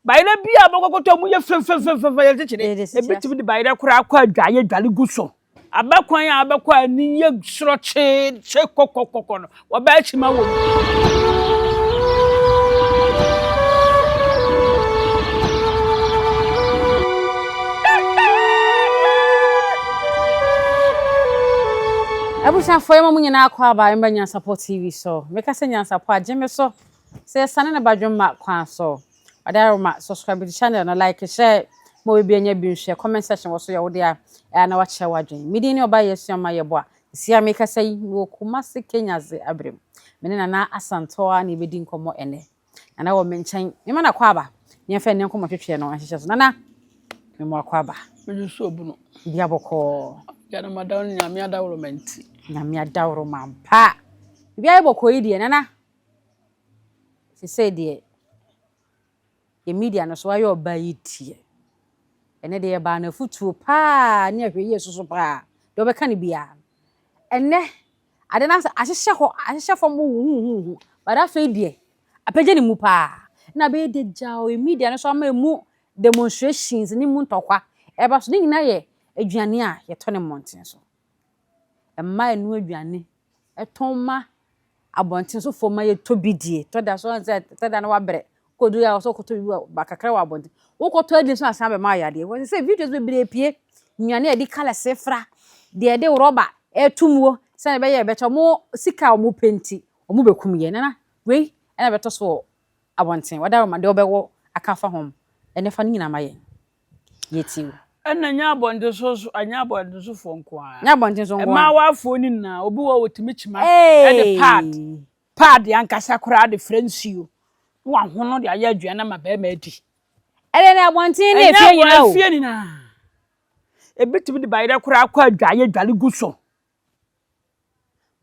Bayerɛ bi a bɛkɔkɔtɔ mu yɛ fɛfɛfɛfɛ yɛ kyekyere. Ebi tumi de bayerɛ koraa kɔ adwaeɛ dware gu so. Abɛkwan a abɛkɔ a ani yɛ sorɔkyee kye kɔkɔkɔkɔ no, wɔbɛ akyima wɔ mu. Abusuafoɔ yɛma mo nyinaa akɔ aba mba Nyansapɔ TV so. Meka sɛ Nyansapɔ a, gye me so sɛ yɛsane ne badwemma kwan so. Ɔdaroma subscribe to channel no like share ma obi anya bi nhwɛ comment section wɔ so yɛ wo dea ɛa na wakyerɛ w'adwen. Me din ne Ɔbaa Yasua ma yɛbɔ a sisi a mekasa yi mewɔ Kumasi Kenyase Abrem. Me ne Nana Asantewaa na yɛbɛdi nkɔmmɔ ɛnɛ. Nana wɔ me nkyɛn. Mema no akwaaba na yɛmfa ɛnnɛ nkɔmmɔ twetweɛ no nhyehyɛ so. Nana, mema wo akwaaba. Megye so obunu. Bia bɔkɔɔ. Bia na mada wo Nyame adaworoma nti. Nyame adaworoma ampa. Biribiara yɛ bɔkɔɔ yi deɛ Nana. Sesei deɛ yɛ media no so ayɛ ɔbaa yi deɛ ɛnɛ deɛ yɛbaa no afutuo paa ne ahwɛyie soso paa deɛ ɔbɛka no biara ɛnɛ ade no ahyehyɛ hɔ ahyehyɛ fam huhuhuhu but afei deɛ apagya ne mu paa na abɛyɛ de gyaw yɛ media no so ama emu demonstrations ne mu ntɔkwa ɛba so ne nyinaa yɛ aduane a yɛtɔ ne mmɔnten so mmaa ɛnu aduane ɛtɔn ma abɔnten so foɔ ma yɛtɔ bi die. Tɔ da so sɛ tɔ da no wabrɛ kɔdu yɛ sɛ wokɔtɔ biribi wɔ ba kakra wɔ abɔnten. Wokɔtɔ adi nso asan bɛma wo yadeɛ. Wɔsɛ sɛ videos bebree pie nnuane a yɛde colours fra, deɛ yɛde rɔba ɛto muo sɛdeɛ ɛbɛyɛ ɛbɛkyɛ wɔn sika a wɔpɛ nti wɔn bɛkum yɛn. Nana wei ɛna ɛbɛtɔ so wɔ abɔnten. Wadaroma deɛ wobɛwɔ aka afa ho ɛnɛ fa ne nyinaa ma yɛn. Yɛtie wo. Ɛna nyɛ abɔnten so so ɛnyɛ abɔnten sofoɔ nko ara. Nyɛ abɔnten so nko ara. Mmaawafoɔ no nyinaa obi wɔ hɔ wɔtumi kyima ɛde pad pad ankasa koraa de frɛ nsuo na wahono de ayɛ aduane ama barima adi. Ɛdeɛ na abɔnten ne efie nyinaa o. Ɛnyɛ efie nyinaa. Ebi tumi de bayerɛ koraa kɔ adwaeɛ dware gu so.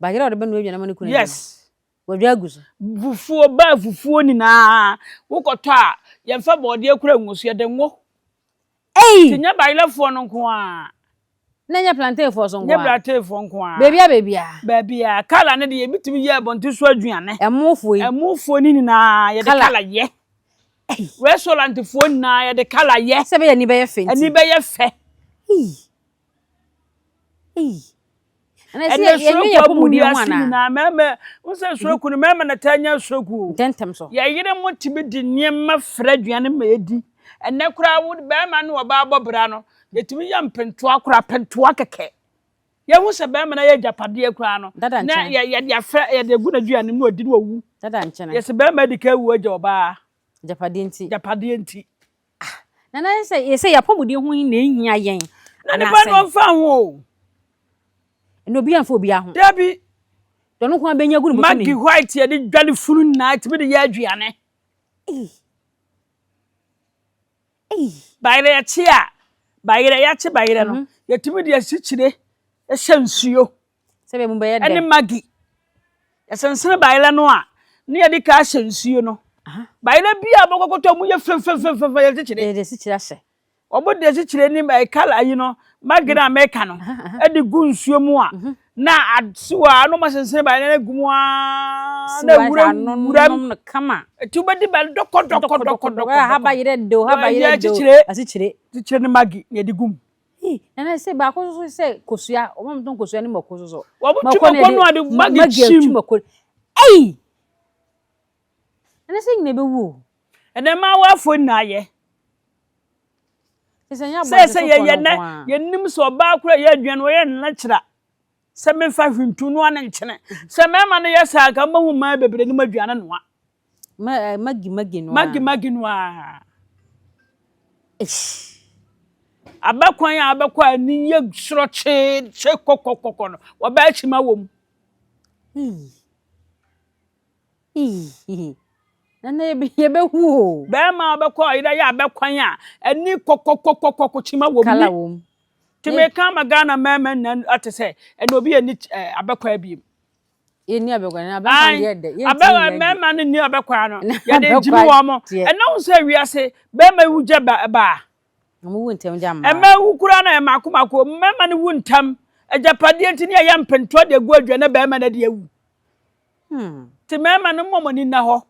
Bayerɛ a ɔde bɛnoa aduane ama ne kunu adi no. Yes. Wɔdwa agu so. Fufuo baa fufuo nyinaa wokɔtɔ a yɛmfa bɔɔdeɛ kura ngu so yɛde ngo. Ei! Nti nyɛ bayerɛfoɔ no nko ara. Na nyɛ plantainfoɔ so nko Nyɛ ara. plantainfoɔ nko ara. Baabia baabia. Baabia. Kala no deɛ yɛbɛtumi yɛ abɔnten so aduane. Ɛmofoɔ yi. Ɛmofoɔ no nyinaa yɛde kala yɛ. Ei! Restaurantfoɔ nyinaa yɛde kala yɛ. Sɛ ɛbɛyɛ ani bɛyɛ fɛ nti. Ani bɛyɛ fɛ. Ei! Ei! Ɛnɛ stroke abu wiase nyinaa mmarima n sɛ stroke no mmarima na taa nya stroke o. Ntɛntɛm so. Yɛ yere mo tumi di nneɛma frɛ aduane ma edi. Ɛnɛ koraa wo barima ne ɔbaa bɔ bra no yɛtumi yɛ mpentoa koraa pentoa kɛkɛ. Yɛhu sɛ barima no ayɛ agyapadeɛ koraa no na yɛde afrɛ yɛde agu n'aduane mu na ɔdi na wawu. Dada nkyene. Yɛsɛ barima adi kan awu agya ɔbaa. Agyapadeɛ nti. Agyapadeɛ nti. Ah, na na sɛ yɛ sɛ yɛapɔmuden ho na ehia yɛn. Na nipa no ɔmfa ho o. Ɛna obi amfa obi ho. Dabi. Dɔno ko abɛnya gu ne bɔtɔ Maggi white yɛde dwale funu nyinaa tumi de yɛ aduane. Ei. Ei. Bayerɛ yɛkye a, bayerɛ yɛakye bayerɛ no, mhm. yɛtumi de asikyire hyɛ nsuo. Sɛ mu bɛyɛ dɛ. Ɛne Maggi. Yɛsensene bayerɛ no a, ne yɛde ka ahyɛ nsuo no. Bayerɛ bi a bɛkɔkɔtɔ mu yɛ fɛfɛfɛfɛ yɛde kyekyere. Yɛde asikyire ahyɛ. Wɔn de asikyire ne ɛɛ kala yi no, Maggi no a mɛka no, ɛde gu nsuo mu a, mhm. na asiwa no ma sensene bayerɛ no agu mu aa na wura wura mu. Kama. Eti wobɛdi bayerɛ dɔkɔ dɔkɔ dɔkɔ dɔkɔ. Ha bayerɛ de o, ha bayerɛ de o. Asikyire. Asikyire ne Maggi na yɛde gu mu. Ei, nana sɛ baako nso so sɛ kosua, wɔn a wɔtɔn kosua ne mako nso so. Wɔn twi mako no ade magi kyim. Mako. Ei! Nana sɛ nyina bɛwu o. Ɛnɛ mmaa wafo nyinaa yɛ. Sɛ nyɛ Sɛ sɛ yɛyɛ nɛ yɛnim sɛ ɔbaa kora yɛ aduane wɔyɛ nnɛkyerɛ sɛ memfa hwintu noa ne nkyene. Sɛ mmarima no yɛ saa nka mobɛhu mmaa bebree nim aduane noa. Ma, magi magi no Magi magi no a. Eish. Abɛkwan a abɛkɔ a ani yɛ sorɔkyee kye kɔkɔkɔkɔ no, wɔbɛ akyima wɔ mu. Ii. Nana yɛbɛhu o. Bɛrima a ɔbɛkɔ a yɛyɛ abɛkwan a ani kɔkɔkɔkɔkɔ kyima wɔ mu. Kala wɔ mu. Nti meka ama Ghana mmarima nyinaa ate sɛ ɛna obi yɛ ni abɛkwan abiem. Yɛnni abɛkwan no, abɛkwan deɛ dɛ. Abɛkwan mmarima no nni abɛkwan no. Yɛde gyimi wɔn mo. Ɛna wo sɛ wiase bɛrima wu gya baa. Wɔn wu ntɛm gya mmaa. Mmaa wu koraa na mako mako. Mmarima no wu ntɛm. Agyapadeɛ nti ne yɛyɛ mpentoa de agu adwa na bɛrima no de awu. Nti mmarima no mmɔ mo ani nna hɔ.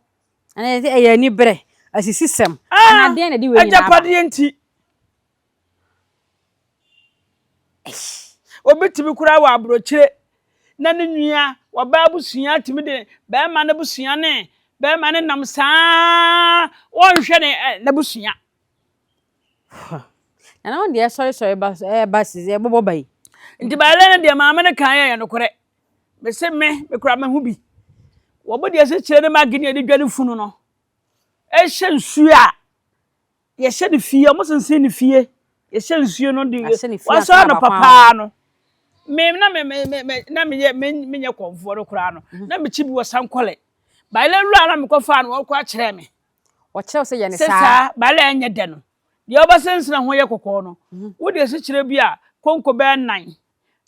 Ɛyɛ aniberɛ. Asisisɛm. Ah, Anaa deɛn na ɛde wei nyinaa aba? Agyapadeɛ nti. Obi tumi koraa wɔ aburokyire na ne nua, ɔbaa abusua tumi de bɛrima no abusua ne bɛrima no nam saa wɔnhwɛ ne n'abusua. Nana wɔn deɛ sɔre sɔre ba ɛba sisi ɛbɔbɔ ba yi. Nti baayɛ no deɛ maame no kan yɛ yɛ nokorɛ. Mese me mekura me ho bi. Wɔn deɛ sɛ kyerɛ ne ma gini yɛde dwa ne funu no. Ɛhyɛ nsuo a Yɛhyɛ no fie, ɔmo sensen no fie. Yɛhyɛ nsuo no de wasɔ ano papaa no. Me na me me me me na me yɛ me me nyɛ kɔnfoɔ no koraa no. Mhm. Na me kyi bi wɔ sankɔlɛ. Baile wura na me kɔ faa no ɔkɔ akyerɛ me. Ɔkyerɛ sɛ yɛ ne saa. Sɛ saa baile ɛnyɛ dɛ no. Deɛ ɔbɛsensene ho yɛ kɔkɔɔ no. Mhm. Wode asikyire bi a konko bɛyɛ nan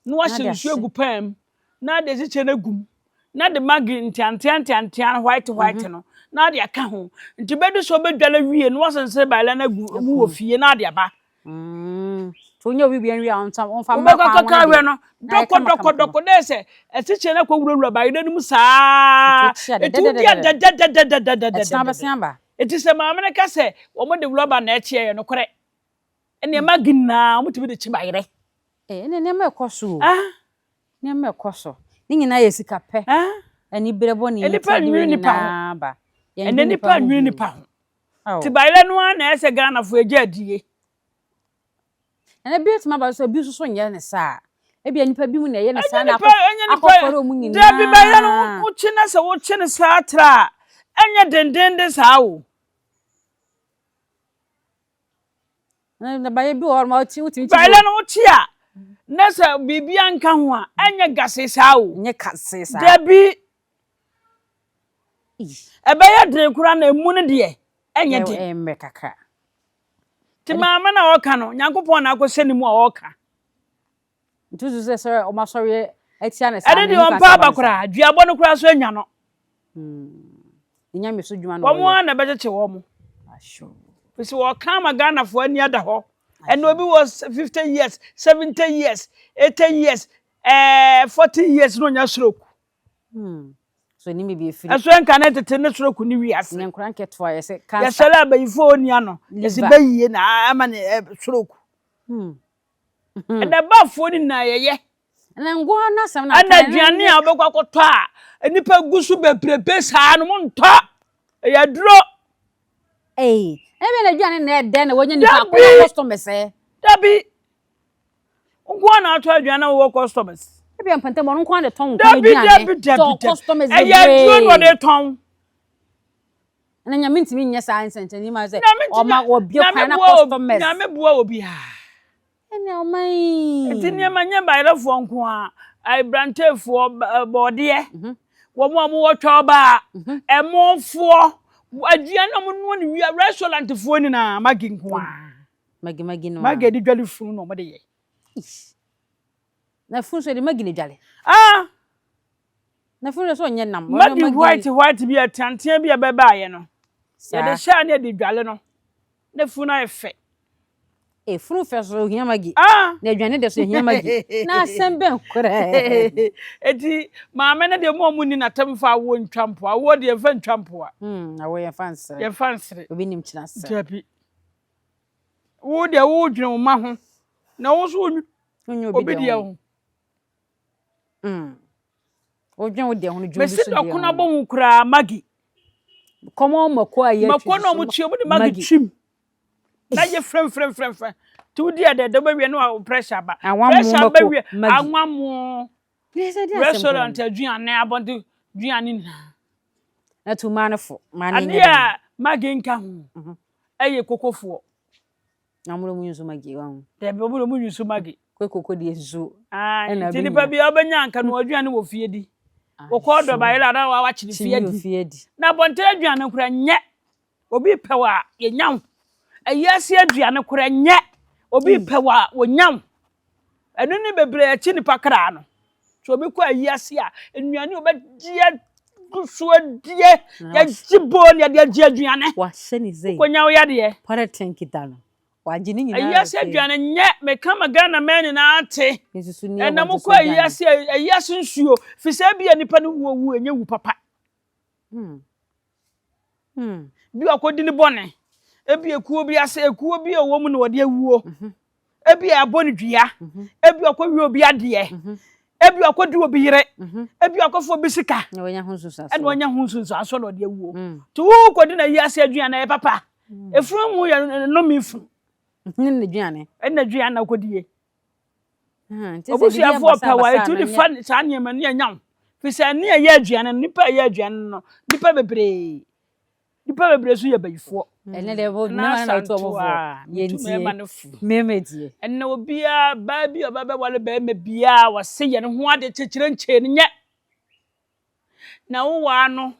na wahyɛ nsuo agu pan mu na ade asikyire no agu mu na de maggi nteantea nteantea no white white mhm. no na ade aka ho nti bɛdu sɛ wobɛdwale wie na wasensene bayerɛ no agu mu wɔ fie na ade aba. Mm. Wobɛkɔ akɔka awɛ no dɔkɔ dɔkɔ dɔkɔ dɛ sɛ asikyire no akɔwurawura bayerɛ no mu saa ɛti wodi a dɛdɛdɛdɛdɛdɛdɛ ɛti sɛ maame no ka sɛ wɔn de rɔba na ɛkyeɛ yɛ nokorɛ Ɛnneɛ maggi nyinaa wɔtumi de kye bayerɛ. Eh, ɛnneɛ nneɛma ɛkɔ so o. Ah. Nneɛma ɛkɔ so. Ne nyinaa yɛ sika pɛ. Ah. Anibere bɔne yi Nnipa ti ade nwene wei nipa ho. nyinaa ba. Ɛnɛ Yɛndwene nipa nipa ho nwene bio. nipa ho. Ti Ao. bayerɛ no ara na ɛsɛ Ghanafoɔ agya adie. Ɛnɛ bi atumi aba so sɛ obi nso so nyɛ ne saa. Ebia nipa bi mu na ɛyɛ ne Ɛnyɛ saa na nipa akɔ ɛnyɛ nipa akɔfɔre wɔn dabi bayerɛ no nyinaa. wokye na sɛ wokye no saa tra a ɛnyɛ dendenden saa o. Nnɔbaeɛ bi wɔ hɔ ma wotumi kyi Bayerɛ no wokye a na sɛ biribi anka ho a ɛnyɛ gase saa o. Nyɛ kase saa. Dabi. Ɛbɛyɛ den koraa na emu no deɛ ɛnyɛ den. Ɛyɛ mmerɛ kakra. Nti maame na ɔka no Nyankopɔn na akɔhyɛ ne mu a ɔka. Nti wosusu sɛ sɛ wɔn asɔre atia no saa Ɛno deɛ ɔmpa aba koraa, duabɔ no koraa so anya no. Ne nyame so dwuma na ɔyɛ. Wɔn ara na ɛbɛkyekye wɔn. Firi sɛ wɔka ama Ghanafoɔ ani ada hɔ. Ɛna obi wɔ 50 years, 70 years, 80 years, ɛɛ eh, 40 years na onya stroke. Hmm. So ni bibi efiri. Ɛso ɛnka ne tete ne stroke ne wiase. Ne nkora nketewa yɛ sɛ cancer. Yɛsɔre abayifo oni ano. Yɛsi bɛyie na ama ne eh, stroke. Hmm. Ɛna ɛbaafoɔ no nyinaa yɛyɛ. Ɛna ngo no asɛm na Ɛna aduane a wobɛkɔ akɔtɔ a nnipa gu so bebrebe saa no montɔ. Ɛyɛ aduro. Ee, ɛbɛn na aduane na ɛdɛ na wɔnya nipa akɔnya customers ɛ. Dabi. Nko ara na atɔ aduane na wɔwɔ customers. Ebi mpɛntɛm ɔno nko ara na ɛtɔn nko aduane. Dabi dabi dabi. Customers bebree. Ɛyɛ aduro na ɔde tɔn. Na Nyame ntumi nyɛ saa nsɛnkyerɛnne yi ma sɛ ɔma wɔbie kwan na customers. Nyame boa obiara. Ɛnna ɔma yi. Nti nneɛma nyɛ bayerɛfoɔ nko a, abrantefoɔ bɔɔdeɛ, mhm. wɔn a wɔwɔ twɔbaa, mhm. ɛmofoɔ, aduane a wɔnoa no wia, restaurantfoɔ nyinaa magi nko a. Magi magi no. Magi de dwale funu na wɔde yɛ. Na funu so de magi na dwale. Ah. Na funu so ɔnyɛ nam. Magi white white bi a teantea bi a bɛbaayɛ no. Yɛde hyɛ a na yɛde dwale no. Na funu ayɛ fɛ. E funu fɛ so ohia magi. Ah. Na aduane de so ohia magi. Na asɛm bɛn koraa. Eti maame no deɛ mo a mo ni n'atam fa awoɔ ntwa mpoa. Awoɔ deɛ yɛmfa ntwa mpoa. Hmm, awoɔ yɛmfa nsere. Yɛmfa nsere. Obi nim kyena sɛ. Dabi. Wo deɛ wodwene wo mma ho. Na wo nso wonwene obi deɛ ho. Mm. Wodwen wo deɛ ho no dwen obi so deɛ ho. Mesi dɔkono abɔ ho koraa Maggie. Kɔmɔ mako a yɛ Mako na ɔmo kyi ɔmo de Maggie twim. Na yɛ frɛm frɛm frɛm frɛm. Ti wodi ɛdɛ dɛ wobɛwie na wa pressure aba. Pressure aba wie anwa mo. Restaurant aduane abɔnten duane nyinaa. Na tu maa no fo. Maa no Adeɛ a Maggie nka ho ɛyɛ kokofoɔ. Na wɔn mu nso magi wɔn. Dabi wɔn mu nso magi. Kwe koko deɛ nsuo. Ɛna nti nipa bi ɔbɛnya anka no aduane wɔ fie di. Wɔkɔ ɔdɔ bayerɛ a na wakyere fie di. Na abɔnten aduane kora nyɛ. Obi pɛ wɔ a yɛnya wo. Ayiase aduane kora nyɛ. Obi pɛ wɔ a wɔnya wo. Ɛno ne bebree akyi nipa kra no. Sɛ obi kɔ ayi ase a, nnuane a ɔbɛgye agu so adie, yɛgye boo ne yɛde agye aduane. Wahyɛ ne sei. Wokɔnya wo yadeɛ. Pɔlɛten kita no. Wagye ne nyinaa. Ayi ase aduane nyɛ, meka ma Ghana man nyinaa te. Nsusu ni Ɛna mokɔ ayi ase, ayi ase nsuo. Fi sɛ ebia nipa no wuo wu, ɛnyɛ wu papa. Hmm. Hmm. Bi wakɔdi ne bɔne. Ebi ekuo bi ase, ekuo bi a ɔwɔ mu na ɔde awuo. Ebi a abɔ no dua. Ebi wakɔwie obi adeɛ. Ebi wakɔdi obi yere. Ebi wakɔfa obi sika. Na wanya ho nsunsuansoɔ. Ɛna wanya ho nsunsuansoɔ na ɔde awuo. Nti wokɔdi na yi ase aduane ɛyɛ papa. Efunu mu yɛ nnome funu. Ne n'aduane. Ɛna aduane na wokɔdie. Nti sɛ biribi Obusuafoɔ abasa pɛ wa abasa etu no de nyɛ. fa saa nneɛma no yɛ nyaw. Fi sɛ ne ɛyɛ aduane no, nipa ɛyɛ aduane no, nipa bebree nso yɛ bayifoɔ. Ɛnɛ deɛ bo Na mmarima na wotu ɔmo asanto fo. a metu Yɛntie. mmarima no fo. Mmarima tie. Ɛnna obiara baa bi a ɔba bɛwale barima biara wɔse yɛ ne ho ade kyekyere nkyɛn no nyɛ. Na wowaa no,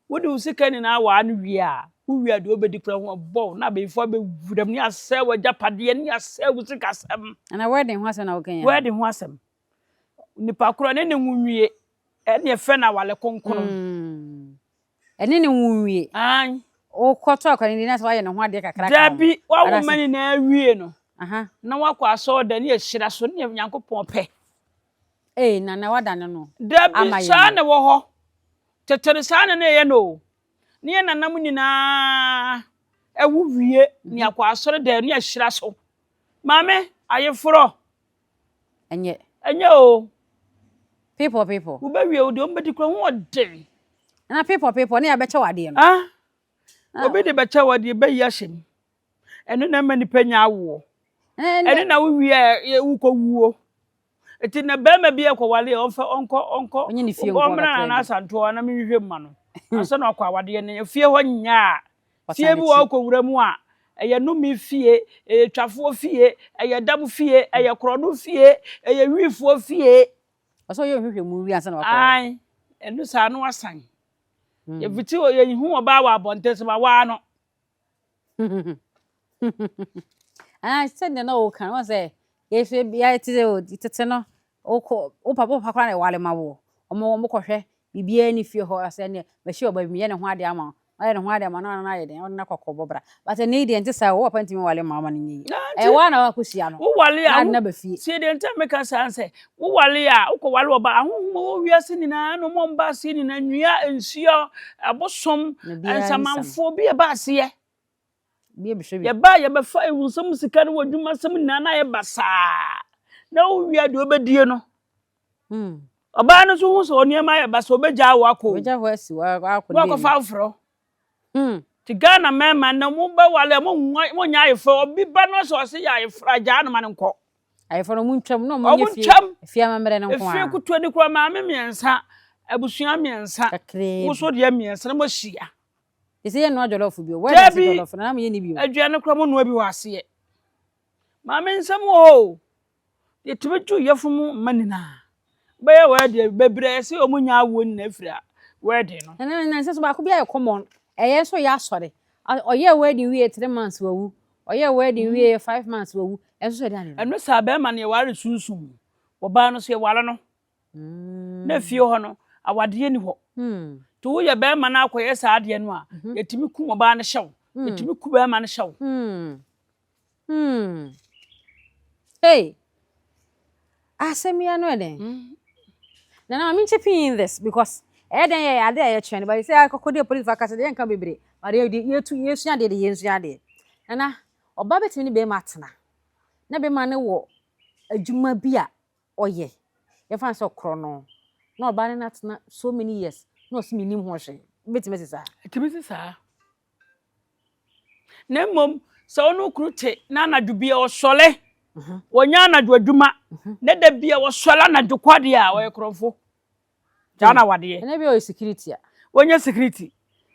wode wo sika nyinaa waa no wie a, wowie a deɛ wobɛdi kora ho ɔbɔ wo na abayifoɔ abɛwura mu ne asɛe w'agyapadeɛ ne asɛe wo sikasɛm. Ana wedding ho asɛm na woka yi? Wedding ho asɛm. Nipa korɔ ne ne ho nwie ɛne ɛfɛ no awale kronkron. Ɛne ne ho nwie. Ae. Wokɔtɔ akwadaa no na sɛ woayɛ ne ho adeɛ kakra ka ho. Dabi, wawo Anaasɛ- ma nyinaa wie no na wakɔ asɔredan ne yɛhyira so ne Nyankopɔn pɛ. Ee, nana wadane no. Dabi, Ama yɛn. saa na ɛwɔ hɔ. Tete no saa na na ɛyɛ no o. Ne yɛn nanam nyinaa ɛwo wie ne akɔ asɔredan ne yɛhyira so. Maame, ayeforɔ. Ɛnyɛ. Ɛnyɛ o. People, people. Wobɛwie wo deɛ ɔmbɛdi kura ho ɔden. Na people, people ne yɛbɛkyɛ wo adeɛ no. Ah? Obi de bɛkyɛ wo adeɛ bɛyi ahyɛ mu. Ɛno na ɛma nipa nya awoɔ. Ɛno na wowie a wokɔ wuo. Nti na bɛrima bi ɛkɔwale a ɔmfa ɔnkɔ ɔnkɔ Ɔnyɛ ne fie nkɔ ɔmmra kakra Nana bi. Asantewa na menhwehwɛ mu ma no. Ansa na ɔkɔ awadeɛ no fie hɔ nyɛ a fie bi wɔ Ɔsan ɔkɔ wura mu a ɛyɛ nnome fie, ɛyɛ twafoɔ fie, ɛyɛ dam fie, ɛyɛ korɔno fie, ɛyɛ wiifoɔ fie. Ɔsɛ ɔyɛ nhwehwɛ mu wie ansa na wakɔ. Ae, ɛno saa no wasan. Yɛfiti hɔ yɛhu ɔbaa wɔ abɔnten so ma waa no. Ah, sɛdeɛ na woka no, wɔn sɛ yɛhwɛ yɛte sɛ o tete no wokɔ wo papa wo papa koraa na ɛware ma wo. Ɔmo kɔhwɛ biribiara ni fie hɔ asɛ neɛ mahyia ɔbaa bi meyɛ ne ho adeɛ ama wo. Ɔyɛ ne ho adeɛ ama no na ayɛ den ɔde no akɔ akɔbɔ bra. But ɛnɛ yi deɛ nte saa wo papa ntumi ware ma wo ma no nyɛ yie. Ɛyɛ waa na wakɔhyia no. Wowale Na a ade no aba fie. Sie deɛ nti a meka saa sɛ wowale a wokɔware ɔbaa ahonhom a wɔwɔ wiase nyinaa na ɔmo a ɔmba aseɛ nyinaa nnua nsuo abosom Na biara nni sam. nsamanfoɔ bi ɛba aseɛ. Bi ebihwɛ bi. Yɛba a yɛbɛfa ewunsɛm sika no wɔ adwumasɛm nyinaa na ayɛ basaa. Na wowie a deɛ wobɛdie no. Ɔbaa no nso hu sɛ ɔnneɛma ayɛ basa ɔbɛgyaa wo akɔ o. Ɔbɛgya hɔ asi hɔ akɔ Na wakɔfa afoforɔ. Nti Ghana mmarima nnɛ mobɛwale a monyɛ ayeforɔ. Obi ba no sɛ ɔse yɛ ayeforɔ a gyaa no ma no nkɔ. Ayeforɔ no ɔmo ntwam na ɔmo Ɔmo nyɛ fie ntwam. fie amammerɛ no nko Efie ara. kutuo ni koraa maame mmiɛnsa, abusua mmiɛnsa, Kakraa wo so bi. deɛ mmiɛnsa na moahyia. Te sɛ yɛnnoa jollof bio. Wedding ase Dabi. jollof no na mo yɛ ni bio. Aduane koraa monoa bi wɔ aseɛ. Maame nsɛm wɔ hɔ o. Yɛtumi gye yɛfo mu mma nyinaa. Bɛyɛ wedding bebree sɛ ɔmo nya awoɔ nyinaa afiri a wedding no. Na na nso baako bi ayɛ common. Ɛyɛ nso yɛ asɔre. Ɔyɛ wedding wie 3 months wawu. Ɔyɛ wedding wie 5 months wawu. Ɛnso so ɛde ade no. Ɛno saa bɛrima no yɛware sunsum mu. Ɔbaa no so yɛware no. Na fie hɔ no awadeɛ ni hɔ. Nti woyɛ bɛrima no akɔyɛ saa adeɛ no a yɛtumi kum ɔbaa no hyɛ wo. Yɛtumi ku bɛrima no hyɛ wo. Hey. Asɛm yi ano yɛ den. Nana maame nkyɛ pii in this because ɛyɛ den yɛ ade a yɛtwɛn no but sɛ akɔkɔ de police akasa de yɛnka bebree but yɛ yɛtu yɛsua adeɛ de yɛnsua adeɛ. Nana ɔbaa bɛtumi ne bɛrima atena na bɛrima no wɔ adwuma bi a ɔyɛ yɛfa no sɛ ɔkorɔ no na ɔbaa no no atena so many years na ɔsi menim ho hwee bɛtumi asi saa. Ɛtumi si saa. Na mmom sɛ ɔno kunu te na anadwo bi a ɔsɔle wɔnyɛ anadwo adwuma na da bi a wɔsɔle anadwo kɔ adeɛ a ɔyɛ korɔmfo. Gyaa na awadeɛ. Ɛnɛ bi a ɔyɛ security a. Wɔnyɛ security.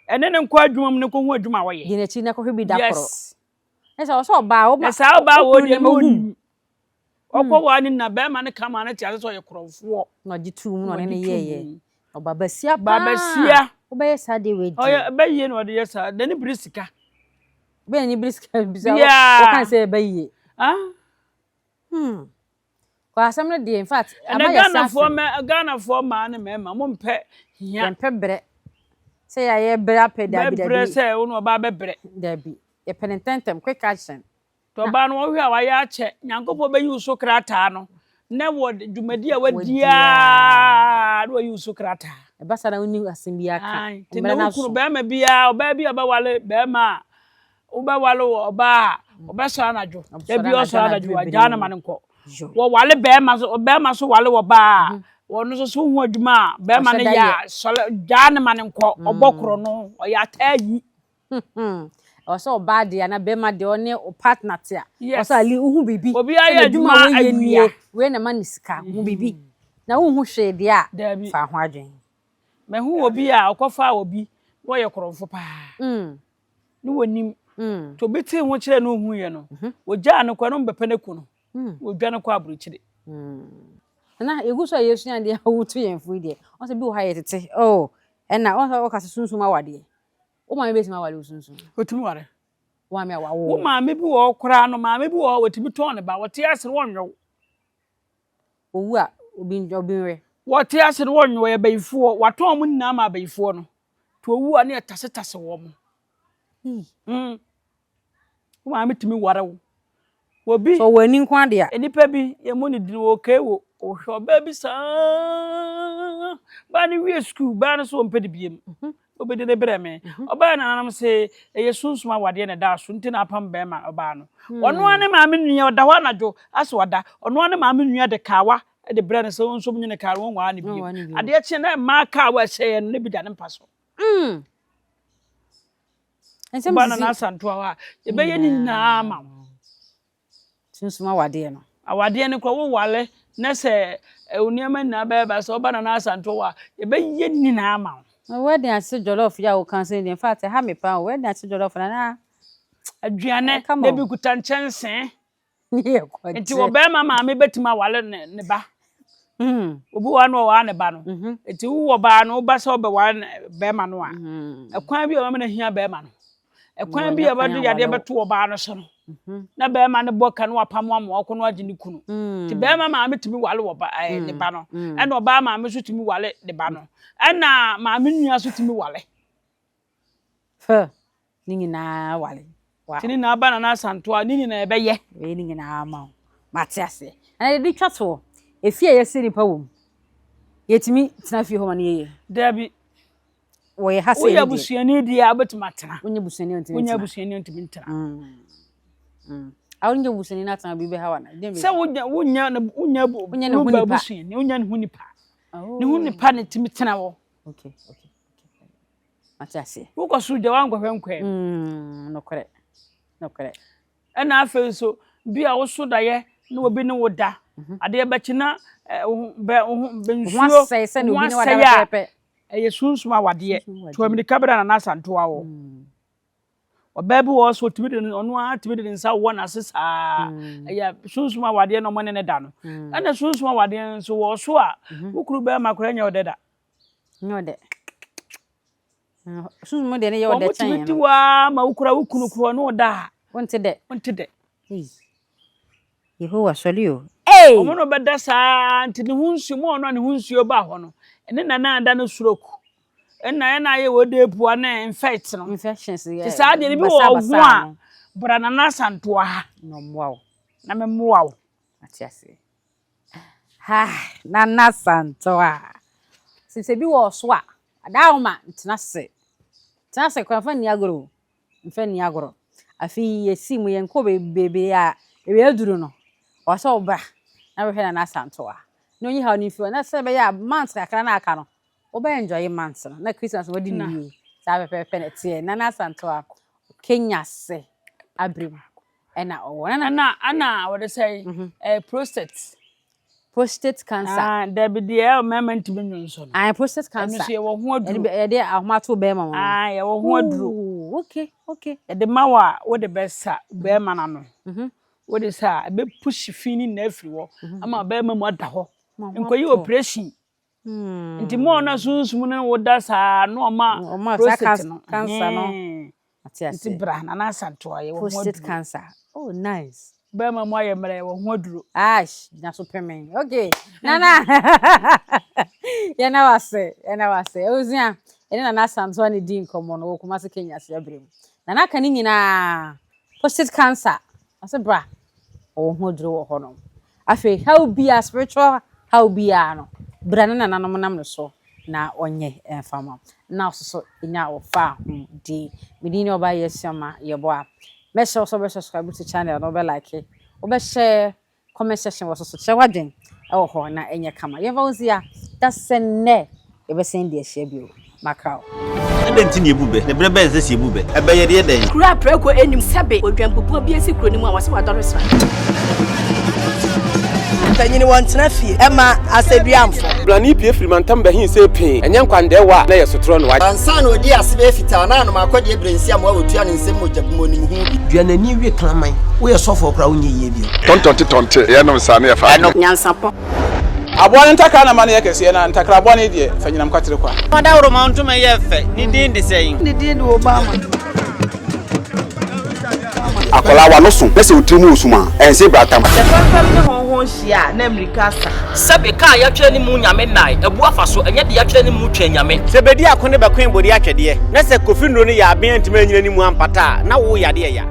Ɛne ne nkɔ adwuma mu ne nkɔhu adwuma a wɔyɛ. Di n'akyi na kɔhwɛ bi da korɔ. Yes. Ɛsɛ ɔsɛ ɔbaa wo Na saa ɔbaa wɔ deɛ na onim. ɔnim. Ɔkɔ wɔ ne na bɛrima no kama no te ase sɛ ɔyɛ korɔmfoɔ. Na ɔgye tuu mu na ɔne ne Ɔgye tuu yɛɛyɛ. mu. Ɔba basia paa. Babasia. Wobɛyɛ saa deɛ wei Ɔyɛ deɛ. bɛyie na ɔde yɛ saa. N'ani bere sika. Bɛyɛ ni bere sika bisa. Biaa. Wɔka sɛ ɛbɛyie. Ah. Kɔ asɛm no deɛ in fact Ɛnɛ ama yɛ Ghanafoɔ mɛ Ghanafoɔ mmaa ne mmarima mompɛ hia. Yɛmpɛ brɛ. Sɛ yɛayɛ brɛ apɛ dabi Bɛbrɛ dabi. sɛ wo ne ɔbaa bɛbrɛ. Dabi. Yɛpɛ ne ntɛntɛm quick action. Nti ɔbaa no wɔhwɛ a wayɛ akyɛ. Nyankopɔn bɛyi wo so krataa no. Na wɔ dwumadi a wadi ara na wayi wo so krataa. Ɛba saa na wonni asɛm biara ka. Nti na wo kunu bɛrima biara, ɔbaa bi a ɔbɛwale bɛrima a, wobɛwale wɔ ɔbaa a, ɔbɛsɔre anadwo. Da bi ɔsɔre anadwo, agyaa no ma no nkɔ. Wɔwale bɛrima so, bɛrima so wale wɔ baa a, wɔn nso so ho adwuma a bɛrima no yɛ a, sɔre gyaa no ma no nkɔ. Ɔbɔ korɔ no, ɔyɛ ataa yi. Ɛwɔ sɛ ɔbaa deɛ anaa bɛrima deɛ ɔne o partner te a, ɛwɔ sɛ ali wohu biribi. Obiara yɛ adwuma awia. Nie, wei na ɛma no sika, hu biribi. Na wonhu hwee deɛ a, fa ho adwene. Mahu obi a ɔkɔfaa obi na ɔyɛ korɔmfo paa. Ne wɔnim. Nti obi tee ho kyerɛɛ no ohuiɛ no, wɔgyaa no kɔ na wɔbɛpɛ no aku no. Wɔdwane kɔ aburokyire. Na yɛgu so a yɛsua adeɛ a wotu yɛn fo yi deɛ, wɔn sɛ bi wɔ ha yɛtete, oh, ɛna wɔn sɛ wɔka sɛ sunsum awadeɛ. Wo maame bɛtumi aware wo sunsum? Ɔtumi ware. Wo maame a wawo wo. Maame bi wɔ hɔ koraa no, maame bi wɔ hɔ wɔtumi tɔn ne ba, wɔte ase no wɔnwe wo. Owu a, obi obi nwe. Wɔte ase no wɔnwe, wɔyɛ abayifoɔ, wɔatɔn wɔn nyinaa ma abayifoɔ no. Nti owu a ne yɛtasetase wɔn. Mm. Wo maame tumi ware wo. Obi. Sɛ ɔwɔ ani nko ade a. Nnipa bi, yɛn mu ne din wɔ kewo. Ɔhwɛ ɔbaa bi saa. Baa no wie sukuu, baa no so ɔmpɛ de biem. Obedi ne brɛ me. Ɔbaa nananom se ɛyɛ sunsum awadeɛ na ɛdaa so nti na apam bɛrima ɔbaa no. Ɔno ara ne maame nua, ɔda hɔ anadwo asɛ wada. Ɔno ara ne maame nua de kaawa de brɛ no sɛ ɔnsom nye ne kaa no, wɔnwaa no biem. Adeɛ kye na mmaa kaawa a ɛhyɛeɛ no na bi da ne mpa so. Nsɛm Woba sisi. Nana Asantewa hɔ a, yɛbɛyɛ ne nyinaa ama wo. Sunsum awadeɛ no. Awadeɛ no koraa wowale na sɛ wo nneɛma nyinaa bɛyɛ ba sɛ woba Nana Asantewa hɔ a, yɛbɛyɛ ne nyinaa ama wo. Wedding ase jollof yi a woka sɛ deɛ in fact ɛha me paa o. Wedding ase jollof Nana. Aduane Ɛka ma na o. ebi kuta nkyɛnsee. Yɛ Nti ɔbarima maame bɛtumi awale ne ne ba. Obi wɔ hɔ na ɔware ne ba no. Nti wowɔ baa no, woba sɛ wobɛware bɛrima no a, ɛkwan bi a ɔbɛma no ahia bɛrima no. Ɛkwan bi a ɔbɛde yadeɛ bɛto ɔbaa no so no, na bɛrima no bɔ ka na wapam ama ɔkɔ na wagye ne kunu. Nti bɛrima maame tumi ware ɔba ɛɛ ne ba no, ɛna ɔbaa maame nso tumi ware ne ba no, ɛna maame nua nso tumi ware. Fɛ ne nyinaa ware. Wow. Nti ne nyinaa ba Nana Asantewa ne nyinaa ɛbɛyɛ. Ɛbɛyɛ ne nyinaa ama wo. Mate aseɛ. Na yɛde twa toɔ, efie a yɛasie nipa wɔ mu, yɛtumi tena fie hɔ ma no yɛ yie? Dabi. Wɔ yɛ ha sei ne deɛ. Woyɛ abusuani deɛ a wobɛtumi atena. Wonyɛ busuani a ntumi ntena. Wonyɛ busuani a ntumi ntena. Mm. A wonyɛ busuani na atena biribi bɛha wa na. Sɛ wonya wonya wonya wonya ne ho nipa. Busuani wonya ne ho nipa. Ne ho nipa na tumi tena hɔ. Okay, okay. Mate aseɛ. Wokɔ soro gya woankɔhwɛ nkwa mu. Mm, nokorɛ, nokorɛ. Ɛna afei nso, bi a woso daeɛ na obi ne wo da, mhm. adeɛ bɛkye na eh, bɛ wo ho bɛ nsuo, ho asɛe sɛ na obi ne wo da pɛpɛɛpɛ. Ɛyɛ sunsum awadeɛ. To amirika bra Nana Asantewa hɔ. Mm. Ɔbaa bi wɔ hɔ sɛ ɔtumi de ɔno ara tumi de ne nsa wɔ n'ase saa. Mm. Ɛyɛ sunsum awadeɛ na ɔmo ne ne da no. Mm. Ɛna sunsum awadeɛ nso wɔ so a, mhm. wo kunu bɛrima koraa nyɛ ɔdɛ da. Nyɛ ɔdɛ. Sunsum deɛ ne yɛ ɔdɛ kyɛn no. Wɔn tumi di waa ma wokura wo kunu kura ɔne ɔda a. Wonte dɛ. Wonte dɛ. Yehowa sɔre o. Wɔn na ɔbɛda saa nti ne ho nsuo mu ɔno a ne ho nsuo ba hɔ no ɛne nana ada no stroke ɛna ɛna ayɛ wɔ de pua ne infect no. Infections yɛ. Te saa deɛ bi wɔ ɔho a bra nana asantoa ha. Na ɔmmoa wo. Na me mmoa wo. Ate aseɛ. Ha Nana Santoa. Sɛ sɛ bi wɔ so a, adaa wo ma ntena ase. Tena ase koraa mfa nni agorɔ o. Mfa nni agorɔ. Afei yɛsii mu yɛnkɔɔ baabi a baabi a aduru no, ɔwɔ sɛ woba na bɛhwɛ Nana Santoa. Na ɔnyi haw no mfi hɔ na sɛ ɛbɛyɛ a months kakra no a aka no, wobɛ enjoy months no na Christmas no wadi no yie. Saa pɛpɛɛpɛ na ɛteɛ. Nana Santoa, Kenya se abere mu. ɛna ɔwɔ. Ɛna ɛna ɛna wɔde sɛ ɛɛ prostate. Prostate cancer. Ah, dabi deɛ mmarima ntumi nwo nso no. Ah, prostate cancer. Ɛno nso yɛwɔ ho aduro. Yɛde ahoma to bɛrima mu. Ah, yɛwɔ ho aduro. Okay, okay. Yɛde ma wo a wode bɛsa bɛrima no ano. Mhm. Wode sa a ɛbɛ push fi ne nyinaa afiri hɔ mhm. ama bɛrima mu ada hɔ. Nkɔyi operation. Nti mo a ɔna sunsum no wo da saa na ɔma prostate no. Cancer no. Nti bra Nana Asantewa yɛwɔ ho aduro. Prostate cancer. Oh nice. Bɛrima mu ayɛ mmerɛ yɛwɔ ho aduro. Ash gyina so peme. Okay. Nana. Yɛna wase. Yɛna wase. Ewusua. Ɛne Nana Asantewa ne di nkɔmmɔ no wɔ Kumasi Kenya ase abere mu. Nana ka ne nyinaa. Prostate cancer. Ɔse bra. Ɔwɔ ho aduro wɔ hɔ nom. Afei haw biara, spiritual haw biara no, bra ne nananom nam no so na ɔnyɛ mfa ma wo. Na wo so nya wo fa ho di. Me din ne Ɔbaa Yɛsiama Yeboah. Mɛhyɛ wo sɛ wobɛ subscribe to channel na wobɛ like, wobɛ share comment section wɔ so so kyerɛ w'adwen wɔ hɔ na ɛnyɛ kama. Yɛmfa wo nsi ha da sɛ nnɛ yɛbɛsan di ahyia bio. Makra wo. Adɛn nti na yɛbu bɛ? Na berɛ bɛn na ɛsɛ sɛ yɛbu bɛ? Ɛbɛ yɛde yɛ dɛn? Kuro a prako nnim sɛbe odwanpupuo bi asi kuro no mu a wɔse wadɔre sra. Mpanyini wɔntena fie ɛma asɛduamfo. Blani pue firi mantam bɛhe see pee, ɛnyɛ nkwandɛɛwa a na ɛyɛ sotorɔ no. Ansa na ɔdii ase bɛyɛ fitaa na anom akɔdeɛ berɛ nsi amoa wɔtua ne nsam mogya bum ɔnim ho bi. Dua n'ani we kraman. Woyɛ sɔfoɔ koraa wonyɛ yie bio. Tɔntɔnte tɔnte yɛnom saa ne yɛfa adwene. Nyansapɔ. Aboa no ntakra na ma no yɛ kɛseɛ, na ntakra bɔne deɛ, fa nyinam kwatere kwa. Ɔdawuroma ntoma yɛ fɛ, ne din de sɛn? Ne din de Obama. Akwadaa w'ano so na sɛ wo tiri mu wɔ sum a, ɛnse bratam. Sɛ fɛmfɛm ne hɔnhɔn hyia a, na mmirika asa. Sɛbe ka a yɛatwerɛ ne mu Nyame nnae, abu afa so, ɛnyɛ deɛ yɛatwerɛ ne mu Twɛn Nyame. Sɛ bedi ako ne bɛkoe bode atwɛdeɛ, na sɛ Kofi nnuro no yɛ aben antumi anyina ne mu ampata a, na wo yadeɛ ya.